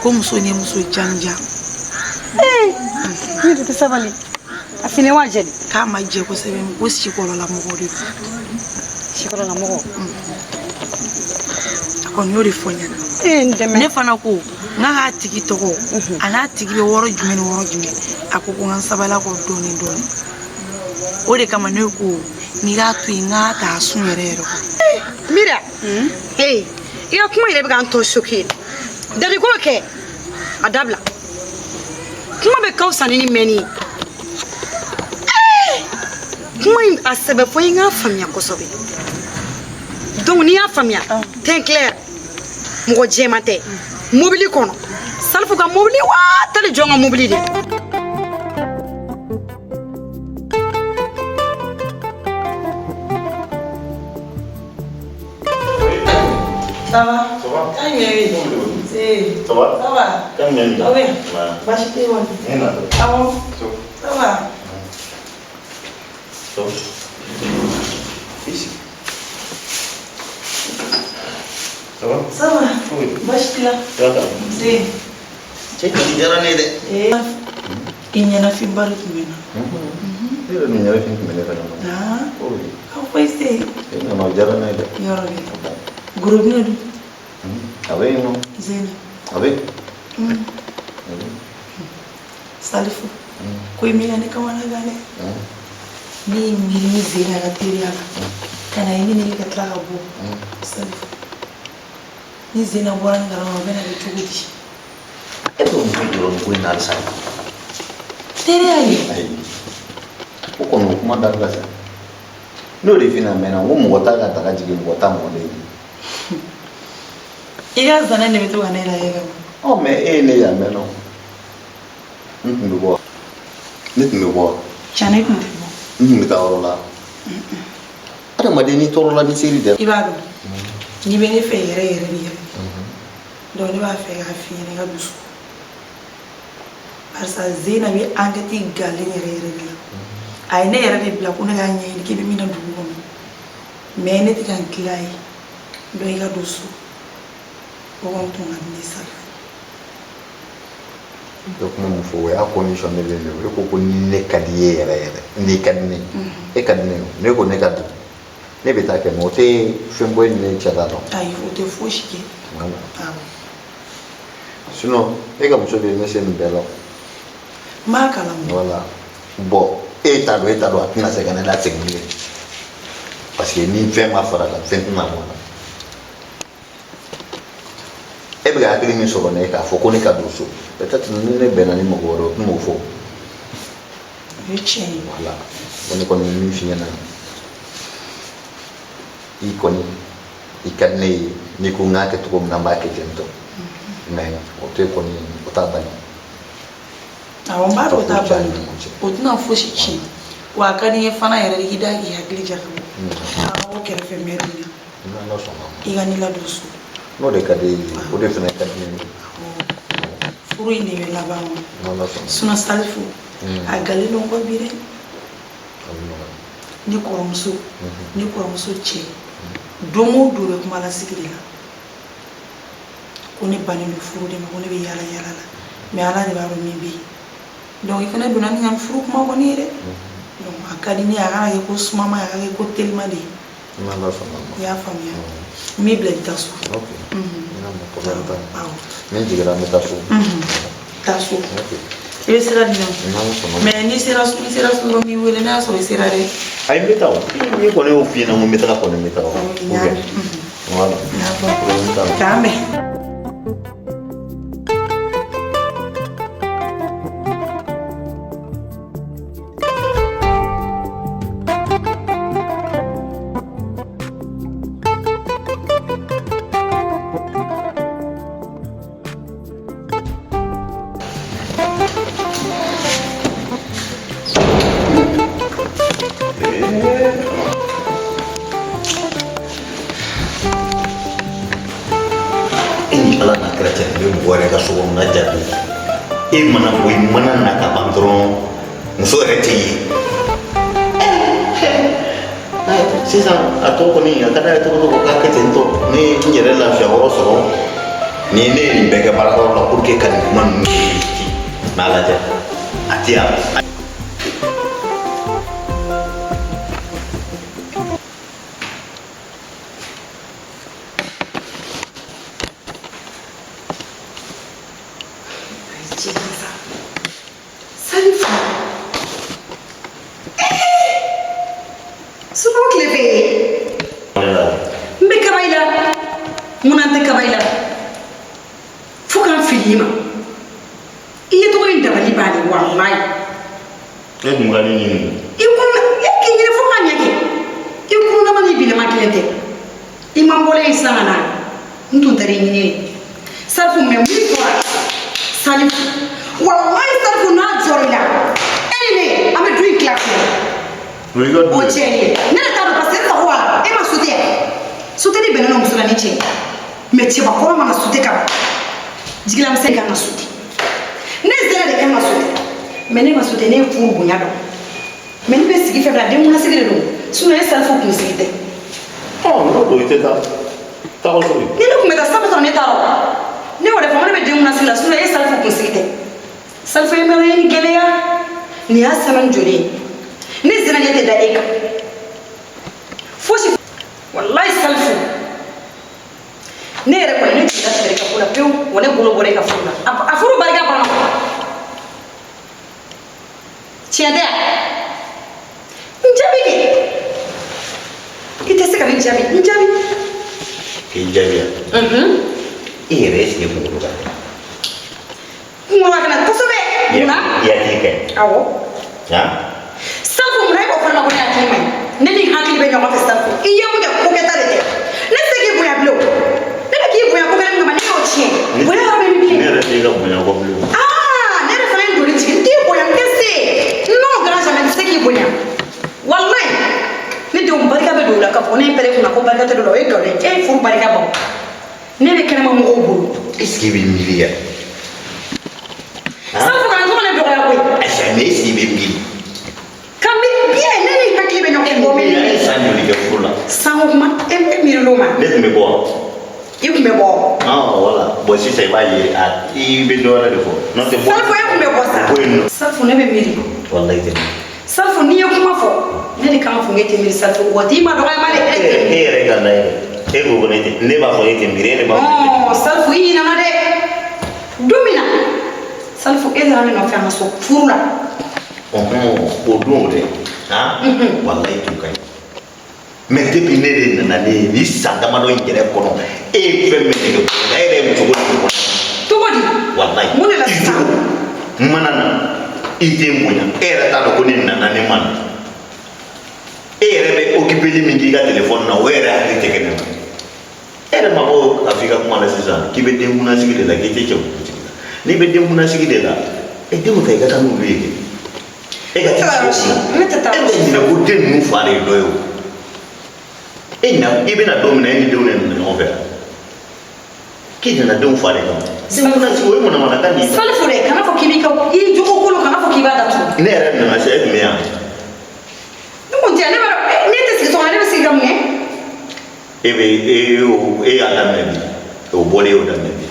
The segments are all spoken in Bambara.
Ko muso ni muso janja. Ee, ne tɛ sabali. A finnen wa jɛlen? K'a ma jɛ kosɛbɛ, ko sikɔlɔla mɔgɔ de don. Sikɔlɔla mɔgɔ. A kɔni y'o de fɔ n ɲɛna. Ee, n dɛmɛ. Ne fana ko n k'a tigi tɔgɔ a n'a tigi bɛ yɔrɔ jumɛn ni yɔrɔ jumɛn. A ko ko n ka n sabali a kɔrɔ dɔɔni dɔɔni. O de kama ne ko n'i k'a to yen, n k'a ta a sun yɛrɛ yɛrɛ kɔrɔ. Mira, ee, i ka kuma yɛrɛ bɛ k'an tɔ choquer. Dariko kɛ, a dabila. Kuma bɛ ka fisa ni nin mɛnni ye. Kuma in a sɛbɛ fɔ n k'a faamuya kosɛbɛ. Donc n'i y'a faamuya, teint clair, mɔgɔ jɛman tɛ. Mobili kɔnɔ, Salifu ka mobili waa tali jɔn ka mobili de. Ça va? Ça va? Kan jumɛn bɛ yen? Se. Ça va? Ça va? Kan jumɛn bɛ Aw bɛ yan? Ouais. Baasi tɛ yen kɔni? Ne nana. Awɔ. So. Ça va? So. Ici. Ça va? Ça va? Oui. Baasi t'i la? Ça va? Se. Cɛ kɔni diyara ne ye dɛ. Ee. I ɲɛnafinba de tun bɛ n na. Ne yɛrɛ dun ɲɛnafin tun bɛ ne fana na. Aa. Oui. Aw foyi tɛ yen. E nana o diyara ne ye dɛ. Yɔrɔ bɛ. Gorobinɛ dun? A bɛ yen nɔ. Zena. A bɛ yen. A bɛ yen. Salifu. Ko i miiri ne kamana gan dɛ. Ne ye miiri ni Zena ka teriya la. Ka na ye ne ni ka tila ka bɔ. Salifu. Ni Zena bɔra nin kalama, o bɛna kɛ cogo di? E bɛ mun jɔrɔ nin ko in na halisa? Teriya ye. Ayi. O kɔni o kuma dabila sa. N'o de f'i ɲɛna a mɛnna, n ko mɔgɔ t'a ka daga jigin, mɔgɔ t'a mɔden ye. I ka zana de bɛ to ka ne layɛlɛ o. Ɔ, mais e ye ne ye a mɛnna o. N tun bɛ bɔ. Ne tun bɛ bɔ. Tiɲɛ, ne tun tɛ bɔ. N tun bɛ taa yɔrɔ la. Adamaden n'i tɔɔrɔla ni seri dɛ. I b'a dɔn n'i bɛ ne fɛ yɛrɛ yɛrɛ de yɛrɛ. Donc ne b'a fɛ k'a f'i ɲɛna i ka dusu. Barisa Zena bɛ enquête galen yɛrɛ yɛrɛ de la. A ye ne yɛrɛ de bila ko ne k'a ɲɛɲini k'i bɛ min na dugu kɔnɔ. Mais ne tɛ ka n tila ye. Donc i ka don so. O kɔni tun ka di ne ye sa. I bɛ kuma min fɔ, o y'a conditionnel de ye. E ko ko ni ne ka di i ye yɛrɛ yɛrɛ, n'i ka di ne ye. E ka di ne ye o. Ne ko ne ka di. Ne bɛ taa kɛ, mais o tɛ fɛn bɔ e ni ne cɛ la dɔn. Ayi, o tɛ fosi kɛ. Voilà. Awɔ. Sinon e ka muso de ye ne se nin bɛɛ la. N b'a kalama. Voilà. Bon, e t'a dɔn, e t'a dɔn, a tɛna se ka ne lasegin bilen. Parce que ni fɛn ma fara a kan, fɛn tɛna bɔ a la. E bɛ ka hakili min sɔrɔ ne ye k'a fɔ ko ne ka don so, peut-être ni ne bɛnna ni mɔgɔ wɛrɛ ye, o tɛn'o fɔ. O ye tiɲɛ ye. Voilà. Bon, ne kɔni bɛ min f'i ɲɛna, i kɔni i ka di ne ye, n'i ko n k'a kɛ cogo min na, n b'a kɛ ten tɔ. Mais o tɛ kɔni, o t'a bali. Awɔ, n b'a dɔn o t'a bali. Ɲɔgɔn cɛ. O tɛna fosi tiɲɛ. Wa a ka di n ye fana yɛrɛ de k'i da k'i hakili jagabɔ. A ka bɔ kɛrɛfɛ mɛri in na. N'Ala sɔnna a ma. I ka ne ladon so. N'o de ka di e ye, o de fana ka di ne ye. Furu in de bɛ laban wa. N'Ala sɔnna. Sinon Salifu, a galen don kɔ bi dɛ. A bɛ nɔgɔya. Ne kɔrɔmuso, ne kɔrɔmuso cɛ, don o don bɛ kuma lasigi de la. Ko ne bannen don furu de ma, ko ne bɛ yaala yaala la. Mais Ala de b'a dɔn min bɛ yen. Donc i fana donna ni ka furu kuma kɔni ye dɛ. Donc a ka di ne ye, a kana kɛ ko sumama ye, a ka kɛ ko telima de ye. N'Ala sɔnna a ma. I y'a faamuya. N b'i bila i bɛ taa so. Ok. N y'a mɛn, problème t'a la. Awɔ. Ni n jiginna, n bɛ taa so. Taa so. Ok. I bɛ sira di ne ma. N'Ala sɔnna a ma. Mais n'i sera so, n'i sera so dɔrɔn n b'i wele n'a y'a sɔrɔ i sera dɛ. Ayi, n bɛ taa o. N'i kɔni y'o f'i ɲɛna ko n bɛ taga kɔni, n bɛ taga o. Awɔ, n Ok. y'a mɛn. Voilà. N y'a faamu. Problème t'a la. K'an bɛn. E ni Ala n'a kɛra cɛ, ne bɛ mɔgɔ yɛrɛ ka so kɔnɔ jaabi. E mana bɔ, i mana na ka ban dɔrɔn, muso yɛrɛ tɛ yen. Sisan a tɔ kɔni a ka d'a ye cogo cogo k'a kɛ ten tɔ, ne ye n yɛrɛ lafiya yɔrɔ sɔrɔ. Ni ne ye nin bɛɛ kɛ baarakɛyɔrɔ la pour que ka nin kuma ninnu mais a lajɛ a tɛ yan. Salifu. Sunɔgɔ tile fɛ ye. N bɛ kaba i la. Munna n tɛ kaba i la? Fo k'an fili i ma. I ye tɔgɔ in dabali ban de walayi. E tun ka ne ɲini. I kun e k'i ɲini fo k'a ɲɛ kɛ. I kundama ni bilama kelen tɛ. I ma n bɔlen yen sisan ka na. N tun taara i ɲini de. Salifu mɛ mun fɔra? Salifu. Walayi Salifu n'a jɔr'i la. E ni ne an bɛ du in tila fila. O y'i ka du O ye. cɛ ye. Ne de t'a dɔn parce que e sago b'a la. E ma sute yan. Suteli bɛnnen don muso la ni cɛ ye. Mais cɛbakɔrɔ mana sute ka ban. Jigilamisɛn kan ka sute. Ne zɛrɛ de kan ka sute. Mais ne ma sute, ne ye furu bonya dɔn. Mais ne bɛ sigi fɛn fɛn na, denkunsigi de don. Sinon e Salifu kunsigi tɛ. Ɔ n'o don i tɛ taa. Taa ka so ye. Ni ne tun bɛ taa san bɛ sɔrɔ ne t'a dɔn. Ne y'o de fɔ, n ko ne bɛ denkunsigi la, sinon e Salifu kunsigi tɛ. Salifu ye mɛn ni gɛlɛya. Nin y'a semaine joli ye? Ne zɛrɛ ɲɛ tɛ da e kan. Fosi. Walayi Salifu. Ne yɛrɛ kɔni ne tun da tigɛ i ka ko la pewu, wa ne bolo bɔra e ka furu la. A furu barika banna. Tiɲɛ tɛ yan? N jaabi kɛ. I tɛ se ka ne jaabi. N jaabi. K'i jaabi yan. E yɛrɛ est ce que kunkolo ka kɛnɛ? Kunkolo ka kɛnɛ kosɛbɛ. Munna? I hakili ka ɲi. Awɔ. Han? Salifu munna e b'o fɔ ne ma ko ne hakili man ɲi? Ne ni hakili bɛ ɲɔgɔn fɛ Salifu. I ye mun kɛ ko kɛta de tɛ. Ne tɛ se k'i bonya bilen o. Ne bɛ k'i bonya ko kelen min kama ne y'o tiɲɛ. Bonya yɔrɔ bɛ min bilen? Ne yɛrɛ t'e ka bonya kɔ bilen o. Aa ne yɛrɛ fana ye n doni jigin. N t'i bonya n tɛ se. Non grand jamais n tɛ se k'i bonya. Walayi ne denw barika bɛ don o la k'a fɔ ne ye pɛrɛn kunna ko barika tɛ don o la o ye nkalon ye. E ye furu barika ban. Ne bɛ kɛnɛma mɔgɔw bolo. Est ce que i bɛ miiri yɛrɛ? Salifu kana to ka ne dɔgɔya koyi. Ayi mais est ce que i bɛ miiri? Ka miiri bien ne ni hakili bɛ ɲɔgɔn fɛ. Bɔ E miiri. ye san joli kɛ furu la? Sanko kuma e miiri l'o ma. Ne tun bɛ bɔ wa? I tun bɛ bɔ. Ah voilà. Bon sisan i b'a ye a i bɛ dɔ wɛrɛ de fɔ. N'o tɛ bɔ. Salifu e tun bɛ bɔ sa. Bɔ yen nɔ. Salifu ne bɛ miiri. Walayi tɛ miiri. Salifu n'i ye kuma fɔ ne de kan fɔ e tɛ miiri Salifu waati i ma dɔgɔya ma dɛ. E yɛrɛ ka lajɛ. E ko ko ne tɛ ne b'a fɔ e tɛ miiri e de b'a fɔ ne tɛ miiri. Ɔɔ Salifu i ɲinɛna dɛ. Don min na Salifu e nana ne nɔfɛ an ka so furu la. Ɔhɔn o don o dɛ. Han? Walayi tun ka ɲi. Mais depuis ne de nana ne ye nin san damadɔ in yɛrɛ kɔnɔ e ye fɛn min nege bɔ ne la e yɛrɛ ye musoko nege bɔ ne la. Cogo di? Walayi. Mun de la sisan? N mana na i tɛ n bonya e yɛrɛ t'a dɔn ko ne nana ne ma na. E yɛrɛ bɛ occupeli min k'i ka téléphone na o yɛrɛ hakili tɛ kɛ ne na. E yɛrɛ ma bɔ a f'i ka kuma la sisan k'i bɛ den kunnasigi de la k'i tɛ cɛ kunsigi la. N'i bɛ den kunnasigi de la e denw ta i ka taa n'olu ye kɛ. E ka t'i sigi o kunna. Ne tɛ taa E bɛ ɲinɛ ko den ninnu fa de ye dɔ ye o. E ɲinɛ i bɛna don min na e ni denw de nana ɲɔgɔn fɛ yan. K'i nana denw fa de kama. Den kunnasigi o ye manamanakan de ye. Salifu dɛ kana fɔ k'i b'i ka i jogo kolon kana fɔ k'i b'a datugu. Ne yɛrɛ nana se e tun bɛ yan. Ne kun tɛ yan ne b'a dɔn ne tɛ sigi so kɔnɔ ne bɛ sigi ka mun kɛ? E bɛ e y'o e y'a daminɛ bi o bɔlen y'o daminɛ bi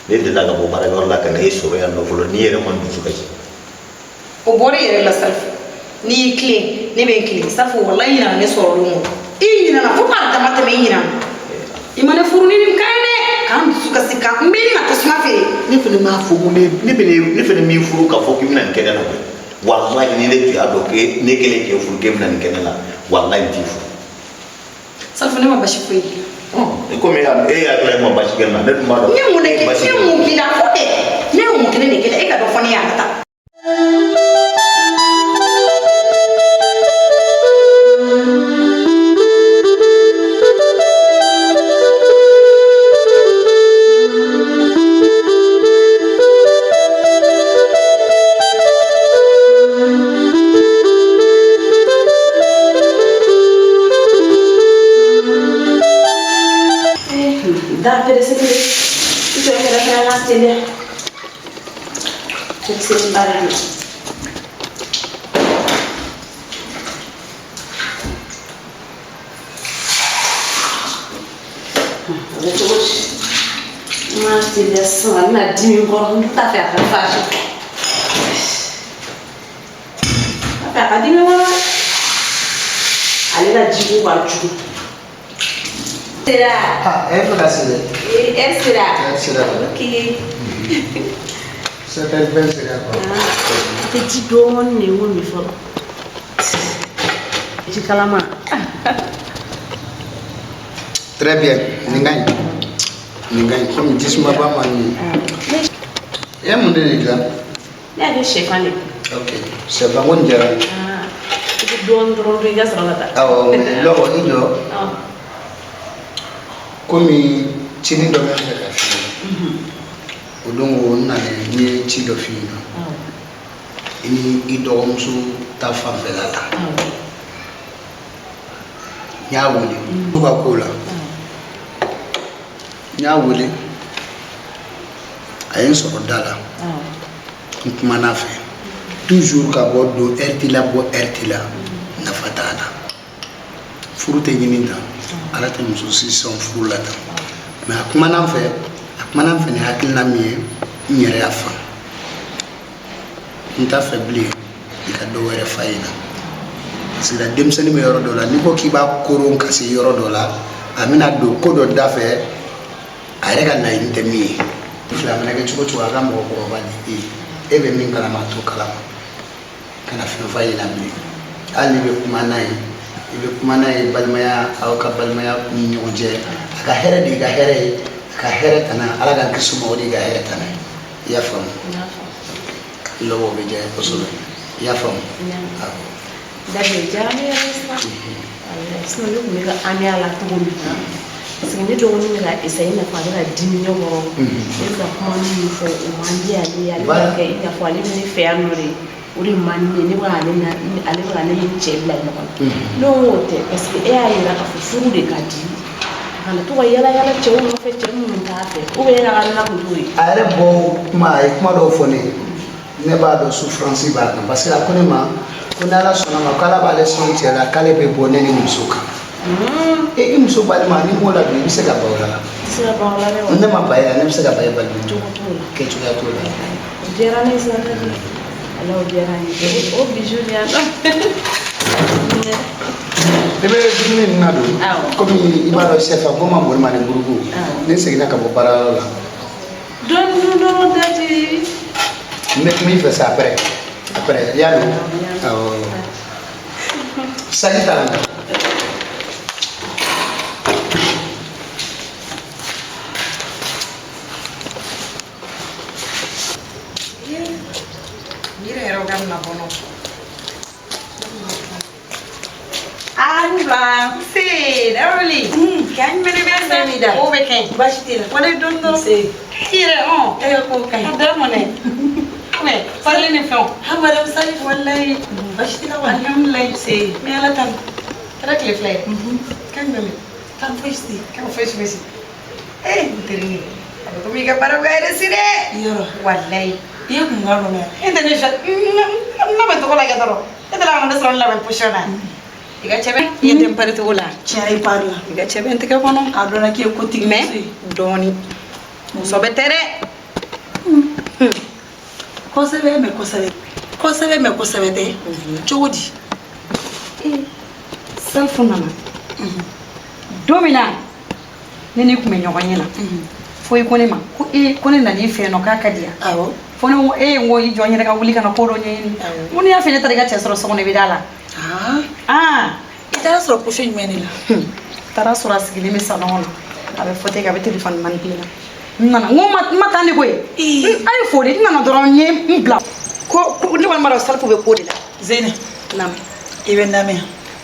ne delila ka bɔ baarakɛyɔrɔ la ka na e sɔrɔ yan nɔ fɔlɔ n'i yɛrɛ ma dusu kasi. O bɔra i yɛrɛ la Salifu n'i y'i tilen ne bɛ n tilen Salifu walayi i ɲinɛna ne sɔrɔ don o i ɲinɛna fo k'a dama tɛmɛ i ɲinɛna i ma ne furu ni nin kan ye dɛ k'an dusu kasi ka n bɛ ɲini ka tasuma feere. Ne fana m'a fɔ ko ne ne bɛ ne fana m'i furu k'a fɔ k'i bɛna nin kɛ ne la koyi walayi ni ne tun y'a dɔn k'e ne kɛlen k'e furu k'e bɛna nin kɛ ne la walayi n t'i furu. Salifu ne ma basi foyi k'i la. Komi e y'a kila e ma basi kɛ ne la ne dun b'a dɔn. Ne ye mun de kɛ ne ye mun k'i la fɔ kɛ ne ye mun kelen de k'i la e ka dɔ fɔ ne ye a ka taa. Da pressé de i jɔ kɛrɛfɛ an ka teliya. Cɛkisɛ baara de. A bɛ cogo di? N m'a teliya sisan a bɛna dimi n kɔrɔ n t'a fɛ a ka fâché. N t'a fɛ a ka dimi n kɔrɔ dɛ. Ale ka jiko ka jugu. Sera. Ah, e fɛ ka se dɛ. E sera. E sera. Ok. 7h20 sera quoi. I tɛ ji dɔɔnin de wo min fɔlɔ. Ji kalama. Très bien. Nin ka ɲi. Nin ka ɲi. Komi jisumaba ma ɲi. I ye mun de dilan? Ne y'a kɛ sɛfan de. Ok. Sɛfan ko nin diyara n ye. I bɛ dɔɔnin dɔrɔn dun i ka sɔrɔ ka taa. Awɔ, mais lɔgɔ i jɔ. Komi cinin dɔ bɛ n fɛ ka f'i ye. O don ko n nana n ye ci dɔ f'i ɲɛna. I ni i dɔgɔmuso ta fanfɛla la. N y'a wele. U ka ko la. N y'a wele. A ye n sɔrɔ da la. N kumana a fɛ. Toujours ka bɔ don heure t'i la bɔ heure t'i la nafa t'a la. Furu tɛ ɲini tan. Ala tɛ muso si sɔn furu la tan. Mais a kumana n fɛ, a kumana n fɛ ni hakilina min ye, n yɛrɛ y'a faamu. N t'a fɛ bilen i ka dɔ wɛrɛ f'a ɲɛna. Parce que denmisɛnnin bɛ yɔrɔ dɔ la, n'i ko k'i b'a koron ka se yɔrɔ dɔ la, a bɛna don ko dɔ da fɛ, a yɛrɛ ka laɲini tɛ min ye. Fila mana kɛ cogo o cogo, a ka mɔgɔkɔrɔba de ye e bɛ min kalama, a t'o kalama. Kana fɛn f'a ɲɛna bilen. Hali n'i bɛ kuma n'a ye, i bɛ kuma n'a ye balimaya, aw ka balimaya ni ɲɔgɔn cɛ. A ka hɛrɛ de y'i ka hɛrɛ ye, a ka hɛrɛ tana, Ala k'an kisi o ma, o de y'i ka hɛrɛ tana ye. I y'a faamu? Lɔbɔ bɛ diya n ye kosɛbɛ. I y'a faamu? Awɔ. D'accord, diyara ne yɛrɛ ye sa. Sinon ne tun bɛ ka hami a la cogo min na. Parce que ne dɔgɔnin bɛ ka essayer i n'a fɔ a bɛ ka dimi ne kɔrɔ. Ne bɛ ka kuma minnu fɔ o man di ale ye. Ale bɛ ka kɛ i n'a fɔ ale bɛ ne fɛ yan nɔ de. O de man di ne ye. Ne bɛ ka ale na ale bɛ ka ne ni n cɛ bila ɲɔgɔn na. Ne ko o tɛ parce que e y'a yira k'a fɔ furu de ka di. A kana to ka yala yala cɛw nɔfɛ cɛ minnu t'a fɛ. Ou bien e ka hakilina kun t'o ye. A yɛrɛ bɔ kuma, a ye kuma dɔw fɔ ne ye. Ne b'a dɔn souffrance b'a kan parce que a ko ne ma ko ni Ala sɔnna ma k'Ala b'ale sɔn cɛ la k'ale bɛ bɔ ne ni muso kan. E i muso balima n'i m'o ladon i bɛ se ka ban o la. I tɛ se ka ban o la dɛ wa. Ne ma ban e la, ne bɛ se ka ban e balima. Cogo t'o la. Kɛcogoya t'o la. O diyara ne ye sa dɛ. Ala o diyara n ye. O bijou di yan nɔ. Ne bɛ dumuni ninnu na don. Komi i b'a dɔn sɛfan ko ma boli ma ni buruku. Ne seginna ka bɔ baarayɔrɔ la. Dɔɔni dun dɔrɔn daji. N bɛ kuma i fɛ sa après. Après, i y'a mɛn? Awɔ. Saki ta la. Yɛrɛ yɛrɛ ka na bɔ nɔ. Ah, Nba, nse, Dawuli. Kan mɛnɛ bɛ sa. O bɛ kɛ. Baasi t'i la. Wale don dɔ. Nse. I yɛrɛ ɔn. E ka ko ka ɲi. A da mɔnɛ. Mɛ, farili ni fɛnw. Ha madame Salif wallahi. Baasi t'i la wa? Alhamdulilayi. Nse. N bɛ Ala tanu. Kɛra tile fila ye. Kan jumɛn bɛ? Tan fosi tɛ. Kan fosi fosi. Eh, n terinin. A bɛ komi i ka baara bɛ ka réussir dɛ. Yɔrɔ. Walayi. I ye kun kan dɔn E tɛ ne fɛ. N labɛn cogo lajɛ dɔrɔn. E tɛ ka ne sɔrɔ n labɛn position na. I ka cɛ bɛ. I ye den pari cogo la. Tiɲɛ i pari la. I ka cɛ bɛ n tɛgɛ kɔnɔ. A dɔnna k'i ye kotigi Mais dɔɔni. Muso bɛ tɛ dɛ. Kosɛbɛ mais kosɛbɛ. Kosɛbɛ mais kosɛbɛ tɛ. Cogo di? Salifu nana. Don min na ne ni kun bɛ ɲɔgɔn ye na. Fo i ko ne ma ko ee ko ne nan'i fɛ yen nɔ k'a ka di yan. Awɔ. Fo ne ko ee n ko i jɔ n yɛrɛ ka wuli ka na ko dɔ ɲɛɲini. Awɔ. N ko n'i y'a fɛ ne taara i ka cɛ sɔrɔ so kɔnɔ i bɛ da la. Ah. I taara sɔrɔ position jumɛn de la? Taara sɔrɔ a sigilen bɛ salon kɔnɔ. A bɛ fauteuil kan a bɛ téléphone manipuler la. N nana n ko n ma taa ne koyi. A ye foli n nana dɔrɔn n ye n bila. Ko ne kɔni b'a dɔn Salifu bɛ ko de la. Zeyina. Naamu. I bɛ n lamɛn.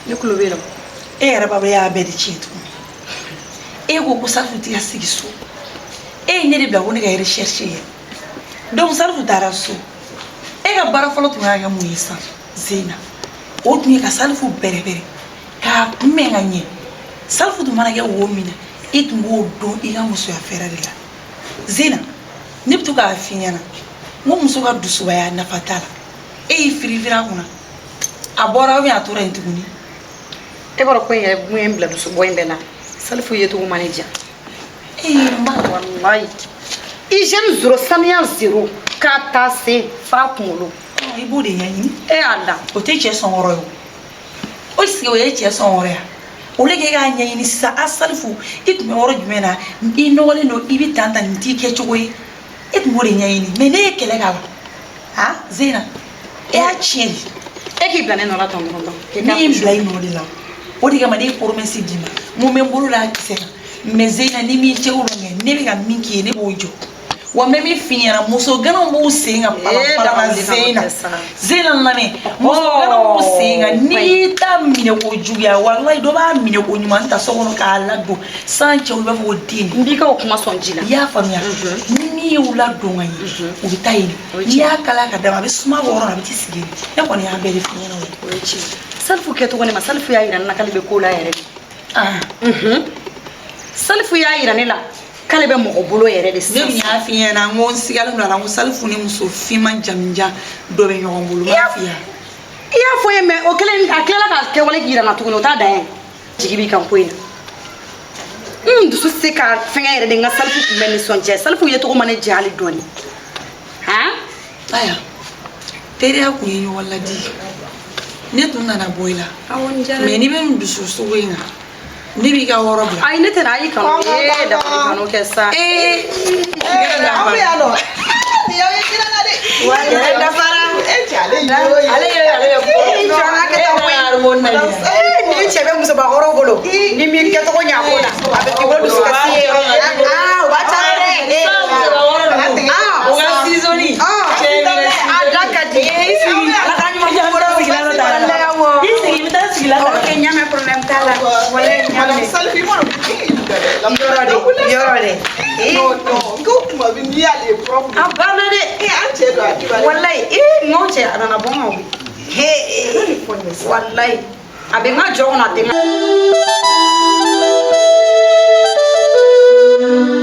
Ne tulo b'e la. E yɛrɛ b'a dɔn e y'a bɛɛ de tiɲɛ tuguni. E ko ko Salifu t'i ka sigi so. E ye ne de bila ko ne ka recherche kɛ. Donc Salifu taara so. E ka baara fɔlɔ tun kan ka kɛ mun ye sisan Zeyina? O tun ye ka Salifu bɛrɛbɛrɛ k'a kunbɛn ka ɲɛ. Salifu tun mana kɛ wo min na, e tun b'o dɔn i ka musoya fɛɛrɛ de la. Zeyina, ne bɛ to k'a f'i ɲɛna n ko muso ka dusubaya nafa t'a la. E y'i firifiri a kunna. A bɔra ou bien a tora yen tuguni? E b'a dɔn ko in yɛrɛ mun ye n bila dusubɔ in bɛɛ la. Salifu ye cogo ma ne diya. Ee n ba. Walayi. Hygiène zéro, saniya zéro, k'a ta sen f'a kunkolo. I b'o de ɲɛɲini. E y'a la. O tɛ cɛ sɔnkɔrɔ ye. O sigi, o ye cɛ sɔnkɔrɔ ya. O le k'e k'a ɲɛɲini sisan. A Salifu, i tun bɛ yɔrɔ jumɛn na? I nɔgɔlen don, i bɛ tan tan, nin t'i kɛcogo ye. E tun b'o de ɲɛɲini, mais ne ye kɛlɛ k'a la. A Zena, e y'a tiɲɛ de. E k'i bila ne nɔ la tɔn tɔn. Ne ye n bila i nɔ de la. O de kama ne ye promesse d'i ma n ko n bɛ n bolo da kisɛ kan. Mais Zena, ni m'i cɛw dɔn kɛ, ne bɛ ka min k'i ye, ne b'o jɔ. Wa n bɛ min f'i ɲɛna, muso ganaw b'u sen kan palapala. Zena, Zena, lamɛn, muso ganaw b'u sen kan. N'i y'i ta minɛ ko juguya, walayi, dɔ b'a minɛ ko ɲuman ta so kɔnɔ k'a ladon san cɛw, i b'a fɔ ko den. N b'i ka o kuma sɔn ji la. I y'a faamuya? Ni min y'u ladon ka ɲɛ, u bɛ taa yen. N'i y'a kala ka d'a ma, a bɛ suma o yɔrɔ la, a bɛ t'i sigi yen. Ne kɔni y'a bɛɛ de f'i ɲɛna o. O ye tiɲɛ. Salifu kɛcogo ne ma, Salifu y'a yira ne na k'ale bɛ ko la yɛrɛ de. Salifu y'a yira ne la k'ale bɛ mɔgɔ bolo yɛrɛ de. Ne Sisan tun y'a f'i ɲɛna n ko n sigalen don a la, n ko Salifu ni muso finman jamujan dɔ bɛ ɲɔgɔn bolo. N m'a f'i ye? I y'a fɔ n ye, mais o kɛlen, a tilala ka kɛwale yira n na tuguni. O t'a dan ye. Jigi b'i kan ko in na. N dusu tɛ se ka fɛngɛ yɛrɛ de. N ka Salifu tun bɛ nisɔndiya. Salifu ye cogo ma ne diya hali dɔɔni han. Aya, teriya kun ye ɲɔgɔn ladi. Ne tun nana bɔ i la. Awɔ, n diyara. Mais n'i bɛ nin dusu sugu in kan, ne b'i ka yɔrɔ bila. Ayi, ne tɛna. Ayi, kanu ee, dabali kanu kɛ sa. Ee. Aw bɛ yan nɔ. Nin y'aw ye kira la dɛ. Yɛrɛ dafara. E cɛ, ale y'o ye. Ale ye, ale ye. Ee, jɔ an ka kɛ tan koyi. Ee, ni cɛ bɛ musobakɔrɔw bolo, ni m'i kɛcogo ɲa ko la, a bɛ k'i bolo dusukasi ye. Aa, o b'a caya dɛ. O ka sizoni. A da ka di. Ala ka ɲuman k'u bolo. Walayi, awɔ. I sigi, i bɛ taa sigi la. Ok, n y'a mɛn, problème t'a la. Walayi, n y'a Madame mɛn. Salifu, i mana Yɔrɔ de, yɔrɔ de. Ee. Non, non, n ko kuma bɛ n'i y'ale ye propre. A banna dɛ. Eh, an cɛ don a kibaru. Walayi, ee, n ko cɛ, a nana bɔ n kan koyi. He, walayi, a bɛ n ka jɔ kɔnɔ, a tɛ n ka.